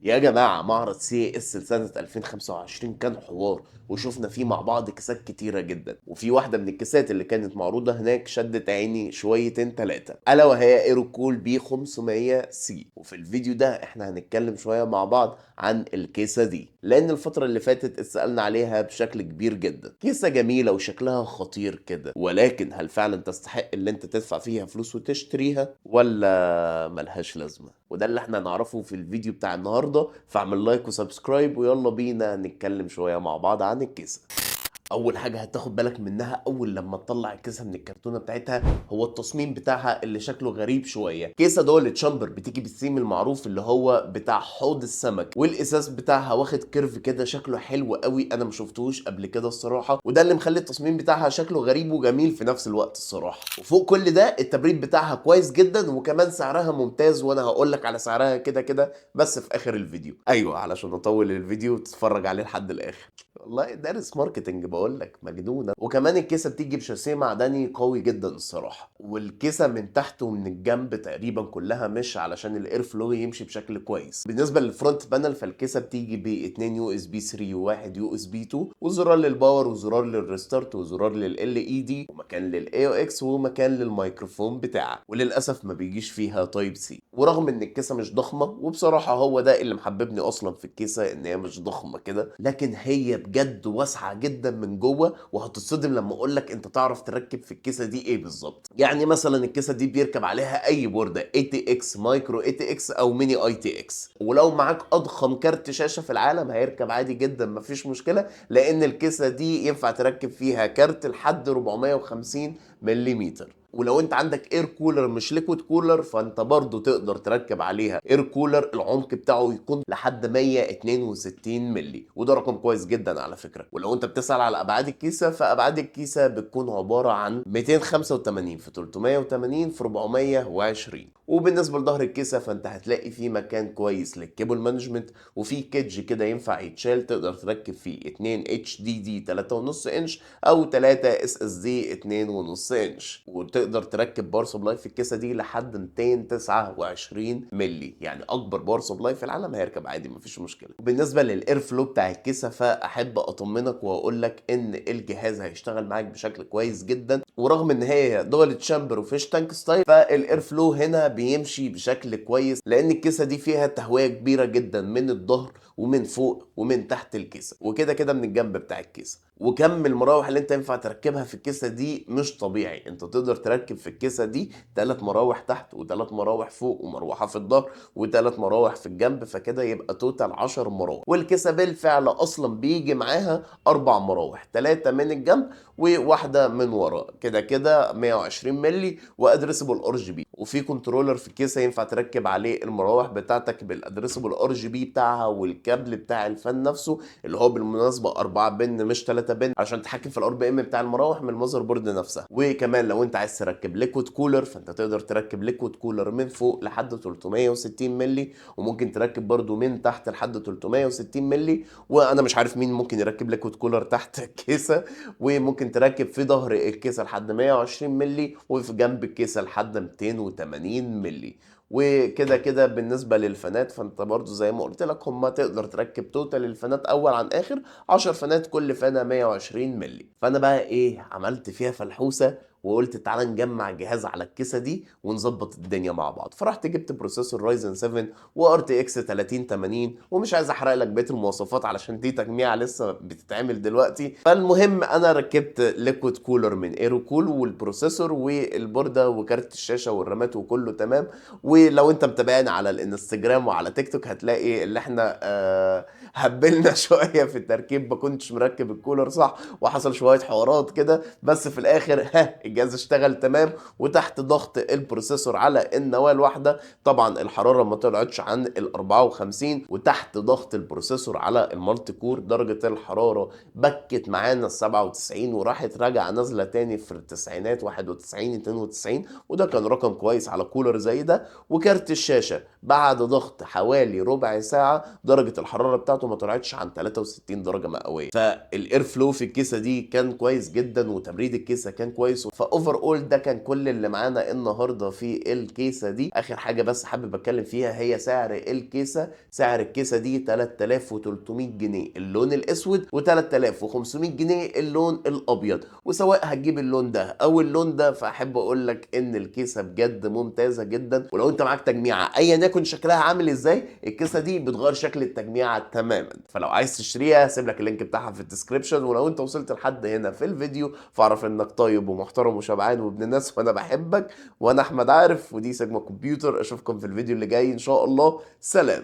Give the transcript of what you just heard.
يا جماعة، معرض CES لسنة 2025 كان حوار، وشفنا فيه مع بعض كيسات كتيرة جدا. وفي واحدة من الكيسات اللي كانت معروضة هناك شدت عيني شويتين تلاتة، ألا وهي Aerocool B 500 C. وفي الفيديو ده احنا هنتكلم شوية مع بعض عن الكيسة دي، لأن الفترة اللي فاتت اتسألنا عليها بشكل كبير جدا. كيسة جميلة وشكلها خطير كده، ولكن هل فعلا تستحق اللي انت تدفع فيها فلوس وتشتريها ولا ملهاش لازمة؟ وده اللي احنا نعرفه في الفيديو بتاع النهاردة. فاعمل like و subscribe ويلا بينا نتكلم شوية مع بعض عن الكيسة. اول حاجة هتاخد بالك منها اول لما تطلع الكيسة من الكرتونه بتاعتها هو التصميم بتاعها اللي شكله غريب شويه. كيسه dual chamber بتيجي بالثيم المعروف اللي هو بتاع حوض السمك، والاساس بتاعها واخد curve كده شكله حلو قوي، انا ما شفتهوش قبل كده الصراحه، وده اللي مخلي التصميم بتاعها شكله غريب وجميل في نفس الوقت الصراحه. وفوق كل ده التبريد بتاعها كويس جدا، وكمان سعرها ممتاز، وانا هقول لك على سعرها كده كده بس في اخر الفيديو. ايوه، علشان اطول الفيديو وتتفرج عليه لحد الاخر. والله دارس marketing بقول لك، مجنونه. وكمان الكيسة بتيجي بشاسيه معدني قوي جدا الصراحه، والكيسه من تحت ومن الجنب تقريبا كلها mesh علشان ال air flow يمشي بشكل كويس. بالنسبة لل front panel فالكيسه بتيجي ب 2 USB 3 و1 USB 2، وزرار لل power وزرار لل restart وزرار لل LED، ومكان لل AUX ومكان للميكروفون بتاعك، وللاسف ما بيجيش فيها Type C. ورغم ان الكيسة مش ضخمه، وبصراحة هو ده اللي محببني اصلا في الكيسة ان هي مش ضخمة كده، لكن هي بجد واسعة جدا من جوه، وهتتصدم لما اقول لك انت تعرف تركب في الكيسة دي ايه بالظبط. يعني مثلا الكيسة دي بيركب عليها اي بورده اي تي اكس، مايكرو اي تي اكس او mini ITX، ولو معاك اضخم كارت شاشة في العالم هيركب عادي جدا مفيش مشكله، لان الكيسة دي ينفع تركب فيها كارت لحد 450 ملم. ولو انت عندك air cooler مش liquid cooler فانت برضو تقدر تركب عليها air cooler العمق بتاعه يكون لحد 162 ملي، وده رقم كويس جدا على فكرة. ولو انت بتسال على ابعاد الكيسة فابعاد الكيسة بتكون عبارة عن 285 في 380 في 420. وبالنسبة لظهر الكيسة فانت هتلاقي فيه مكان كويس لل cable management، وفي cage كده ينفع يتشال تقدر تركب فيه 2 HDD 3.5 انش او 3 SSD 2.5 انش، وتقدر تركب power supply في الكيسة دي لحد 229 ملي، يعني اكبر power supply في العالم هيركب عادي مفيش مشكلة. وبالنسبة لل air flow بتاع الكيسة فاحب اطمنك واقول لك ان الجهاز هيشتغل معاك بشكل كويس جدا، ورغم ان هي dual chamber و fish tank style فال air flow هنا بيمشي بشكل كويس، لان الكيسة دي فيها تهوية كبيرة جدا من الظهر ومن فوق ومن تحت الكيسة، وكده كده من الجنب بتاع الكيسة. وكم المراوح اللي انت ينفع تركبها في الكيسة دي مش طبيعي، انت تقدر تركب في الكيسة دي 3 مراوح تحت و3 مراوح فوق ومروحه في الظهر و3 مراوح في الجنب، فكده يبقى total 10 مراوح. والكيسه بالفعل اصلا بيجي معاها 4 مراوح، 3 من الجنب وواحدة من ورا، كده كده 120 ملي و addressable RGB. وفي controller في الكيسة ينفع تركب عليه المراوح بتاعتك بال addressable RGB بتاعها والكابل بتاع ال fan نفسه اللي هو بالمناسبة 4 pin مش 3 pin عشان تتحكم في ال RPM بتاع المراوح من ال motherboard نفسها. وكمان لو انت عايز تركب liquid cooler فانت تقدر تركب liquid cooler من فوق لحد 360 ملي، وممكن تركب برضو من تحت لحد 360 ملي، وانا مش عارف مين ممكن يركب liquid cooler تحت الكيسة. وممكن تركب في ظهر الكيسة لحد 120 ملي، وفي جنب الكيسة لحد 280 ملي. وكده كده بالنسبة للفانات فانت برضو زي ما قلت لك هما تقدر تركب total الفانات اول عن اخر 10 فانات، كل فانة 120 ملي. فانا بقى ايه عملت فيها فلحوسة وقلت تعالى نجمع جهاز على الكيسة دي ونظبط الدنيا مع بعض. فرحت جبت processor Ryzen 7 و RTX 3080، ومش عايز احرق لك بقية المواصفات علشان دي تجميعه لسه بتتعمل دلوقتي. فالمهم انا ركبت liquid cooler من Aerocool وال processor والبورده وكارت الشاشة والرامات وكله تمام. ولو انت متابعني على الانستجرام وعلى تيك توك هتلاقي اللي احنا هبلنا شوية في التركيب، ما كنتش مركب الكولر صح وحصل شوية حوارات كده، بس في الاخر ها الجهاز اشتغل تمام. وتحت ضغط ال processor على النواة الواحدة طبعا الحرارة ما طلعتش عن ال 54، وتحت ضغط ال processor على ال multi core درجه الحرارة بكت معانا ال 97 وراحت راجعه نازله تاني في التسعينات 91 92، وده كان رقم كويس على كولر زي ده. وكارت الشاشة بعد ضغط حوالي ربع ساعة درجه الحرارة بتاعته ما طلعتش عن 63 درجه مئوية. فال air flow في الكيسة دي كان كويس جدا وتبريد الكيسة كان كويس. ف overall ده كان كل اللي معانا النهارده في الكيسة دي. اخر حاجة بس حابب اتكلم فيها هي سعر الكيسه. سعر الكيسة دي 3300 جنيه اللون الاسود، و3500 جنيه اللون الابيض. وسواء هتجيب اللون ده او اللون ده، فاحب اقول لك ان الكيسة بجد ممتازة جدا. ولو انت معاك تجميعه ايا يكن شكلها عامل ازاي، الكيسة دي بتغير شكل التجميعه تماما. فلو عايز تشتريها هسيب لك ال link بتاعها في ال description. ولو انت وصلت لحد هنا في الفيديو فاعرف انك طيب ومحترم وشبعان وابن الناس، وانا بحبك. وانا احمد عارف، ودي سيجما كمبيوتر. اشوفكم في الفيديو اللي جاي ان شاء الله. سلام.